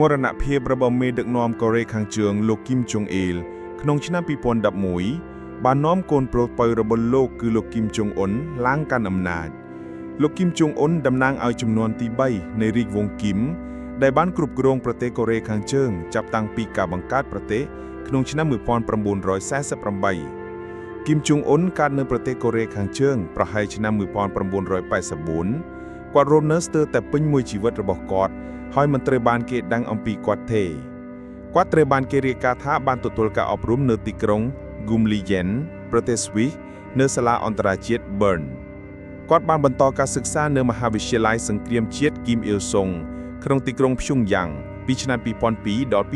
មរណភាពរបស់មេដឹកនាំកូរ៉េខាងជើងលោកគីមចុងអ៊ីលក្នុងឆ្នាំ2011បាននាំកូនប្រុសពៅរបស់លោកគឺលោកគីមចុងអ៊ុនឡើងកាន់អំណាចលោកគីមចុងអ៊ុនតំណាងឲ្យចំនួនទី3នៃរាជវង្សគីមដែលបានគ្រប់គ្រងប្រទេសកូរ៉េខាងជើងចាប់តាំងពីការបង្កើតប្រទេសក្នុងឆ្នាំ1948គីមចុងអ៊ុនកើតនៅប្រទេសកូរ៉េខាងជើងប្រហែលឆ្នាំ1984គាត់រស់នៅស្ទើរតែពេញមួយជីវិតរបស់គាត់ហើយមិនត្រូវបានគេដឹងអំពីគាត់ទេគាត់ត្រូវបានគេរាយការណ៍ថាបានទទួលការអប់រំនៅទីក្រុង Gumligen ប្រទេសស្វីសនៅសាលាអន្តរជាតិ Bern គាត់បានបន្តការសិក្សានៅមហាវិទ្យាល័យសង្គ្រាមជាតិគីមអ៊ីលសុងក្នុងទីក្រុងព្យុងយ៉ាងពីឆ្នាំ2002ដល់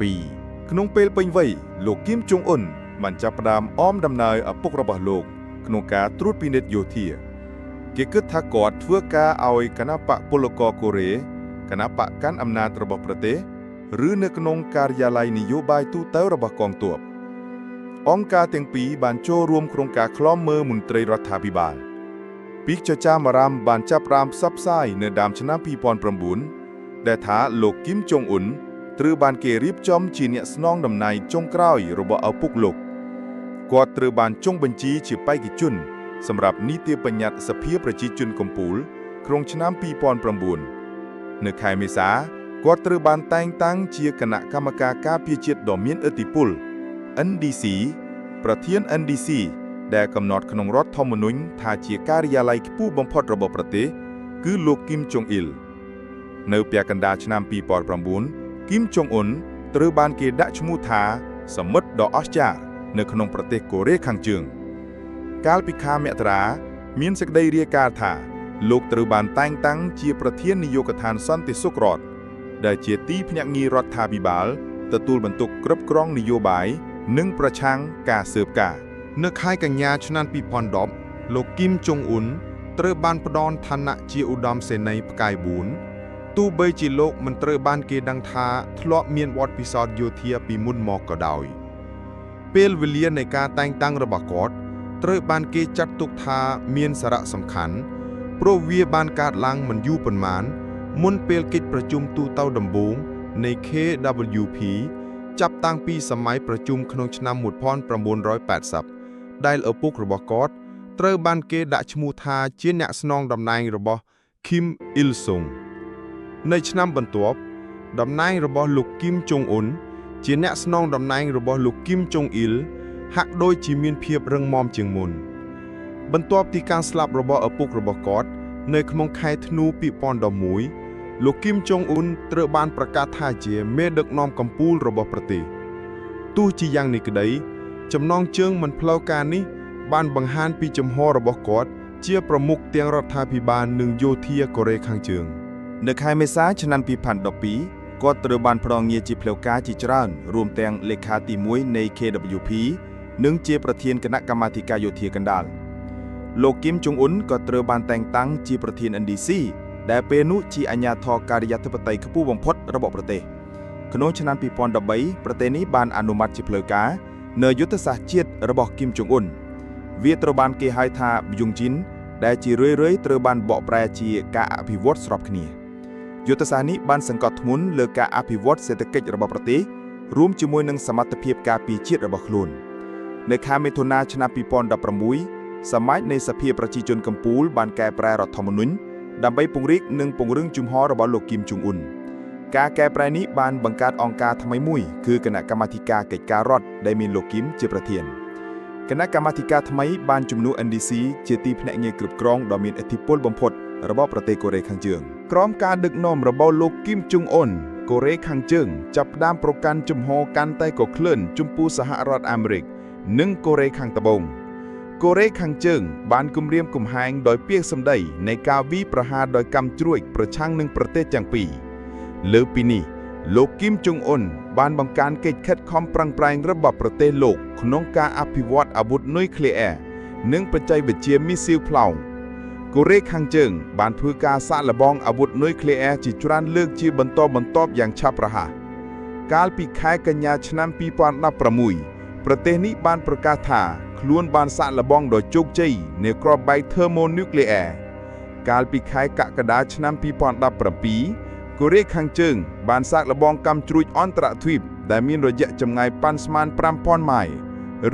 2007 ក្នុងពេលពេញវ័យលោកគីមចុងអ៊ុនបានចាប់ផ្ដើមអមដំណើរឪពុករបស់លោកក្នុងការត្រួតពិនិត្យយោធាគេគិតថាគាត់ធ្វើការឲ្យគណបក្សពលករកូរ៉េគណបក្សកាន់អំណាចរបស់ប្រទេសឬនៅក្នុងការិយាល័យនយោបាយទូទៅរបស់កងទ័ពអង្គការទាំងពីរបានចូលរួមក្នុងការឃ្លាំមើលមន្ត្រីរដ្ឋាភិបាលពីកចចាមរាមបានចាប់ផ្ដើមផ្សព្វផ្សាយនៅដើមឆ្នាំ2009ដែលថាលោកគីមចុងអ៊ុនត្រូវបានគេរៀបចំជាអ្នកស្នងតំណែងចុងក្រោយរបស់ឪពុកលោកគាត់ត្រូវបានចុងបញ្ជីជាបេក្ខជនសម្រាប់នីតិបញ្ញត្តិសភាប្រជាជនកម្ពុជាក្នុងឆ្នាំ2009នៅខែមេសាគាត់ត្រូវបានតែងតាំងជាគណៈកម្មការការពារជាតិដ៏មានឥទ្ធិពល NDC ប្រធាន NDC ដែលកំណត់ក្នុងរដ្ឋធម្មនុញ្ញថាជាការិយាល័យខ្ពស់បំផុតរបស់ប្រទេសគឺលោកគីមចុងអ៊ីលនៅពាក់កណ្ដាលឆ្នាំ2009គីមចុងអ៊ុនត្រូវបានគេដាក់ឈ្មោះថាសមុទ្រដ៏អស្ចារ្យនៅក្នុងប្រទេសកូរ៉េខាងជើងកាលពីខែមករាមានសេចក្តីរាយការណ៍ថាលោកត្រូវបានតែងតាំងជាប្រធាននាយកដ្ឋានសន្តិសុខរដ្ឋដែលជាទីភ្នាក់ងាររដ្ឋាភិបាលទទួលបន្ទុកគ្រប់គ្រងនយោបាយនិងប្រឆាំងការស៊ើបការ នៅខែកញ្ញាឆ្នាំ2010លោកគីមចុងអ៊ុនត្រូវបានផ្ដល់ឋានៈជាឧត្តមសេនីយ៍ផ្កាយ4ទោះបីជាលោកមិនត្រូវបានគេដឹងថាធ្លាប់មានបទពិសោធន៍យោធាពីមុនមកក៏ដោយពេលវេលានៃការតែងតាំងរបស់គាត់ត្រូវបានគេចាត់ទុកថាមានសារៈសំខាន់ព្រោះវាបានកើតឡើងមិនយូរប៉ុន្មានមុនពេលកិច្ចប្រជុំទូទៅដំបូងនៃ KWP ចាប់តាំងពីសម័យប្រជុំក្នុងឆ្នាំ1980ដែលឪពុករបស់គាត់ត្រូវបានគេដាក់ឈ្មោះថាជាអ្នកស្នងតំណែងរបស់គីមអ៊ីលសុងនៅឆ្នាំបន្ទាប់តំណែងរបស់លោកគីមចុងអ៊ុនជាអ្នកស្នងតំណែងរបស់លោកគីមចុងអ៊ីលហាក់ដូចជាមានភាពរឹងមាំជាងមុនបន្ទាប់ពីការស្លាប់របស់ឪពុករបស់គាត់នៅក្នុងខែធ្នូ2011លោកគីមចុងអ៊ុនត្រូវបានប្រកាសថាជាមេដឹកនាំកំពូលរបស់ប្រទេសទោះជាយ៉ាងនេះក្តីចំណងជើងមិនផ្លូវការនេះបានបង្ហាញពីចំហរបស់គាត់ជាប្រមុខទាំងរដ្ឋាភិបាលនិងយោធាកូរ៉េខាងជើង នៅខែមេសាឆ្នាំ2012គាត់ត្រូវបានផ្ដល់ងារជាផ្លូវការជាច្រើនរួមទាំងលេខាទី1នៃ KWP និងជាប្រធានគណៈកម្មាធិការយោធាកណ្ដាលលោកគីមចុងអ៊ុនក៏ត្រូវបានតែងតាំងជាប្រធាន NDC ដែលពេលនោះជាអាជ្ញាធរការិយាធិបតេយ្យខ្ពស់បំផុតរបស់ប្រទេសក្នុងឆ្នាំ2013ប្រទេសនេះបានអនុម័តជាផ្លូវការនៅយុទ្ធសាស្ត្រជាតិរបស់គីមចុងអ៊ុនវាត្រូវបានគេហៅថាប៊យុងជីនដែលជារឿយៗត្រូវបានបកប្រែជាការអភិវឌ្ឍស្របគ្នាយុទ្ធសាស្ត្រនេះបានសង្កត់ធ្ងន់លើការអភិវឌ្ឍសេដ្ឋកិច្ចរបស់ប្រទេសរួមជាមួយនឹងសមត្ថភាពការពារជាតិរបស់ខ្លួននៅខែមិថុនាឆ្នាំ2016សមាជនៃសភាប្រជាជនកម្ពុជាបានកែប្រែរដ្ឋធម្មនុញ្ញដើម្បីពង្រីកនិងពង្រឹងជំហររបស់លោកគីមចុងអ៊ុនការកែប្រែនេះបានបង្កើតអង្គការថ្មីមួយគឺគណៈកម្មាធិការកិច្ចការរដ្ឋដែលមានលោកគីមជាប្រធានគណៈកម្មាធិការថ្មីបានជំនួស NDC ជាទីភ្នាក់ងារគ្រប់គ្រងដ៏មានឥទ្ធិពលបំផុតរបស់ប្រទេសកូរ៉េខាងជើង ក្រោមការដឹកនាំរបស់លោកគីមចុងអ៊ុនកូរ៉េខាងជើងចាប់ផ្ដើមប្រកាន់ជំហរកាន់តែកក្លឿនចំពោះសហរដ្ឋអាមេរិកនិងកូរ៉េខាងត្បូងកូរ៉េខាងជើងបានគំរាមកំហែងដោយពាក្យសម្ដីនៃការវាយប្រហារដោយកាំជ្រួចប្រឆាំងនឹងប្រទេសទាំងពីរលើពីនេះលោកគីមចុងអ៊ុនបានបង្កើនកិច្ចខិតខំប្រឹងប្រែងរបស់ប្រទេសលោកក្នុងការអភិវឌ្ឍអាវុធនុយក្លេអ៊ែរនិងបច្ចេកវិទ្យាមីស៊ីលផ្លោងកូរ៉េខាងជើងបានធ្វើការសាកល្បងអាវុធនុយក្លេអ៊ែរជាច្រើនលើកជាបន្តបន្ទាប់យ៉ាងឆាប់រហ័សកាលពីខែកញ្ញាឆ្នាំ2016ប្រទេសនេះបានប្រកាសថាខ្លួនបានសាកល្បងដ៏ជោគជ័យនៃគ្រាប់បែក thermonuclear កាលពីខែកក្កដាឆ្នាំ2017 កូរ៉េខាងជើង បានសាកល្បងកាំជ្រួចអន្តរទ្វីបដែលមានរយៈចម្ងាយប៉ាន់ស្មាន5,000ម៉ាយ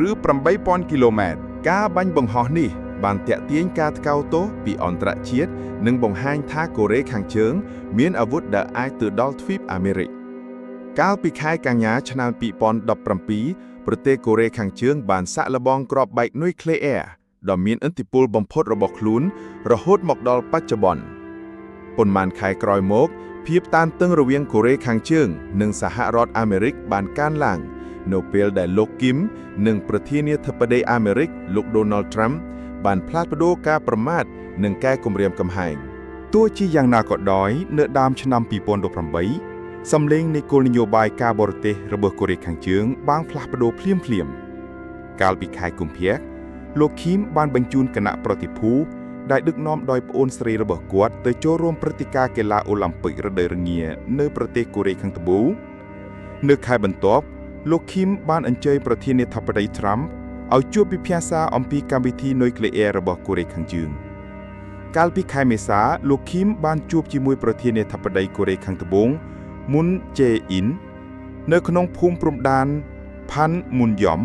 ឬ8,000គីឡូម៉ែត្រ ការបាញ់បង្ហោះនេះបានទាក់ទាញការថ្កោលទោសពីអន្តរជាតិនិងបង្ហាញថាកូរ៉េខាងជើង មានអាវុធដែលអាចទៅដល់ទ្វីបអាមេរិកកាលពីខែកញ្ញាឆ្នាំ2017ប្រទេសកូរ៉េខាងជើងបានសាកល្បងគ្រាប់បែកនុយក្លេអ៊ែរដ៏មានឥទ្ធិពលបំផុតរបស់ខ្លួន រហូតមកដល់បច្ចុប្បន្នប៉ុន្មានខែក្រោយមក ភាពតានតឹងរវាងកូរ៉េខាងជើង និងសហរដ្ឋអាមេរិកបានកើនឡើង នៅពេលដែលលោកគីមនិងប្រធានាធិបតីអាមេរិកលោកដូណាល់ត្រាំបានផ្លាស់ប្ដូរការប្រមាថនិងការគំរាមកំហែងទោះជាយ៉ាងណាក៏ដោយនៅដើមឆ្នាំ2018សម្លេងនៃគោលនយោបាយការបរទេសរបស់កូរ៉េខាងជើងបានផ្លាស់ប្ដូរភ្លាមៗកាលពីខែកុម្ភៈលោកគីមបានបញ្ជូនគណៈប្រតិភូដែលដឹកនាំដោយប្អូនស្រីរបស់គាត់ទៅចូលរួមព្រឹត្តិការណ៍កីឡាអូឡាំពិករដូវរងានៅប្រទេសកូរ៉េខាងត្បូងនៅខែបន្ទាប់ លោកឃីមបានអញ្ជើញប្រធានាធិបតីត្រាំឲ្យជួបពិភាក្សាអំពីកម្មវិធីនុយក្លេអ៊ែររបស់កូរ៉េខាងជើងកាលពីខែមេសាលោកឃីមបានជួបជាមួយប្រធានាធិបតីកូរ៉េខាងត្បូងមុនជេអ៊ីននៅក្នុងភូមិព្រំដែនផាន់មុនយ៉ំ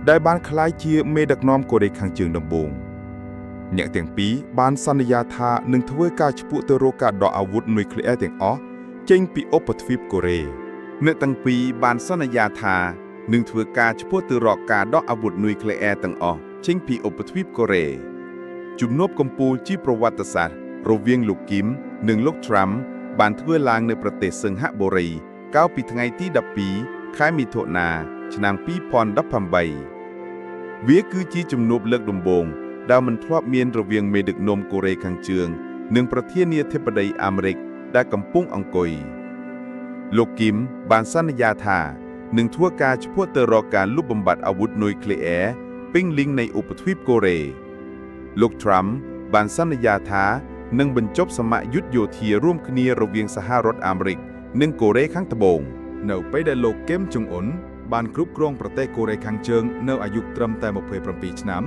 ដែលបានក្លាយជាមេដឹកនាំកូរ៉េខាងជើងដំបូងអ្នកទាំងពីរបានសន្យាថានឹងធ្វើការឆ្ពោះទៅរកការដកអាវុធនុយក្លេអ៊ែរទាំងអស់ចេញពីឧបទ្វីបកូរ៉េ អ្នកទាំងពីរបានសន្យាថានឹងធ្វើការឆ្ពោះទៅរកការដកអាវុធនុយក្លេអ៊ែរទាំងអស់ចេញពីឧបទ្វីបកូរ៉េជំនួបកំពូលជាប្រវត្តិសាស្ត្ររវាងលោកគីមនិងលោកត្រាំបានធ្វើឡើងនៅប្រទេសសិង្ហបុរីកាលពីថ្ងៃទី12ខែមិថុនាឆ្នាំ2018វាគឺជាជំនួបលើកដំបូងដែលមិនធ្លាប់មានរវាងមេដឹកនាំកូរ៉េខាងជើង និងប្រធានាធិបតីអាមេរិកដែលកំពុងអង្គុយ លោកគីមបានសន្យាថានឹងធ្វើការឆ្ពោះទៅរកការលុបបំបាត់អាវុធនុយក្លេអ៊ែរពេញលេញនៃឧបទ្វីបកូរ៉េលោកត្រាំបានសន្យាថានឹងបញ្ចប់សមយុទ្ធយោធារួមគ្នារវាងសហរដ្ឋអាមេរិកនិងកូរ៉េខាងត្បូង នៅពេលដែលលោកគឹមចុងអ៊ុនបានគ្រប់គ្រងប្រទេសកូរ៉េខាងជើងនៅអាយុត្រឹមតែ27ឆ្នាំ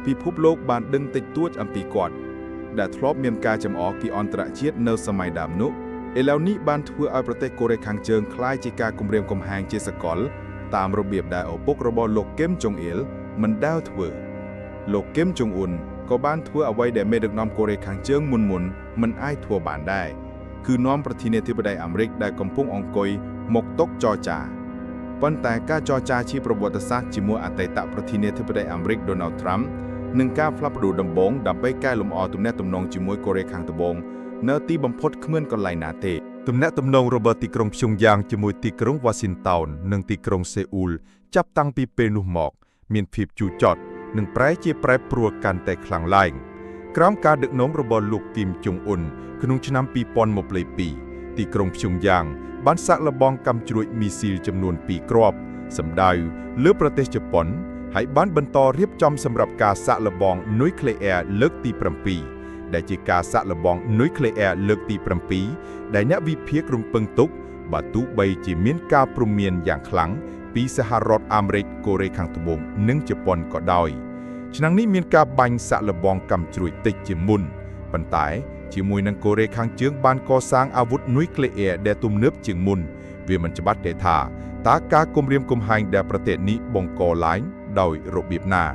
ពិភពលោកបានដឹងតិចតួចអំពីគាត់ដែលធ្លាប់មានការចំអកពីអន្តរជាតិនៅសម័យដើមនោះឥឡូវនេះបានធ្វើឲ្យប្រទេសកូរ៉េខាងជើងក្លាយជាការគំរាមកំហែងជាសកលតាមរបៀបដែលឪពុករបស់លោកគឹមចុងអ៊ីលមិនដែលធ្វើលោកគឹមចុងអ៊ុនក៏បានធ្វើអ្វីដែលមេដឹកនាំកូរ៉េខាងជើងមុនៗមិនអាចធ្វើបានដែរគឺនាំប្រធានាធិបតីអាមេរិកដែលកំពុងអង្គុយមកតុចរចាប៉ុន្តែការចរចាជាប្រវត្តិសាស្ត្រជាមួយអតីតប្រធានាធិបតីអាមេរិកដូណាល់ត្រាំនិងការផ្លាស់ប្ដូរដំបូងដើម្បីកែលម្អទំនាក់ទំនងជាមួយកូរ៉េខាងត្បូងនៅទីបំផុតគ្មានកន្លែងណាទេ ទំនាក់ទំនងរបស់ទីក្រុងព្យុងយ៉ាងជាមួយទីក្រុងវ៉ាស៊ីនតោននិងទីក្រុងសេអ៊ូលចាប់តាំងពីពេលនោះមក មានភាពជូរចត់និងប្រែជាប្រែប្រួលកាន់តែខ្លាំងឡើងក្រោមការដឹកនាំរបស់លោកគីមចុងអ៊ុនក្នុងឆ្នាំ2022ទីក្រុងព្យុងយ៉ាងបានសាកល្បងកាំជ្រួចមីស៊ីលចំនួន2គ្រាប់សម្ដៅលើប្រទេសជប៉ុនហើយបានបន្តរៀបចំសម្រាប់ការសាកល្បងនុយក្លេអ៊ែរលើកទី7ដែលជាការសាកល្បងនុយក្លេអ៊ែរលើកទី7ដែលអ្នកវិភាគរំពឹងទុកបើទោះបីជាមានការព្រមានយ៉ាងខ្លាំងពីសហរដ្ឋអាមេរិកកូរ៉េខាងត្បូងនិងជប៉ុនក៏ដោយឆ្នាំនេះមានការបាញ់សាកល្បងកាំជ្រួចតិចជាងមុនប៉ុន្តែជាមួយនឹងកូរ៉េខាងជើងបានកសាងអាវុធនុយក្លេអ៊ែរដែលទំនើបជាងមុនវាមិនច្បាស់ទេថាតើការគំរាមកំហែងដែលប្រទេសនេះបង្កឡើងដោយរបៀបណា។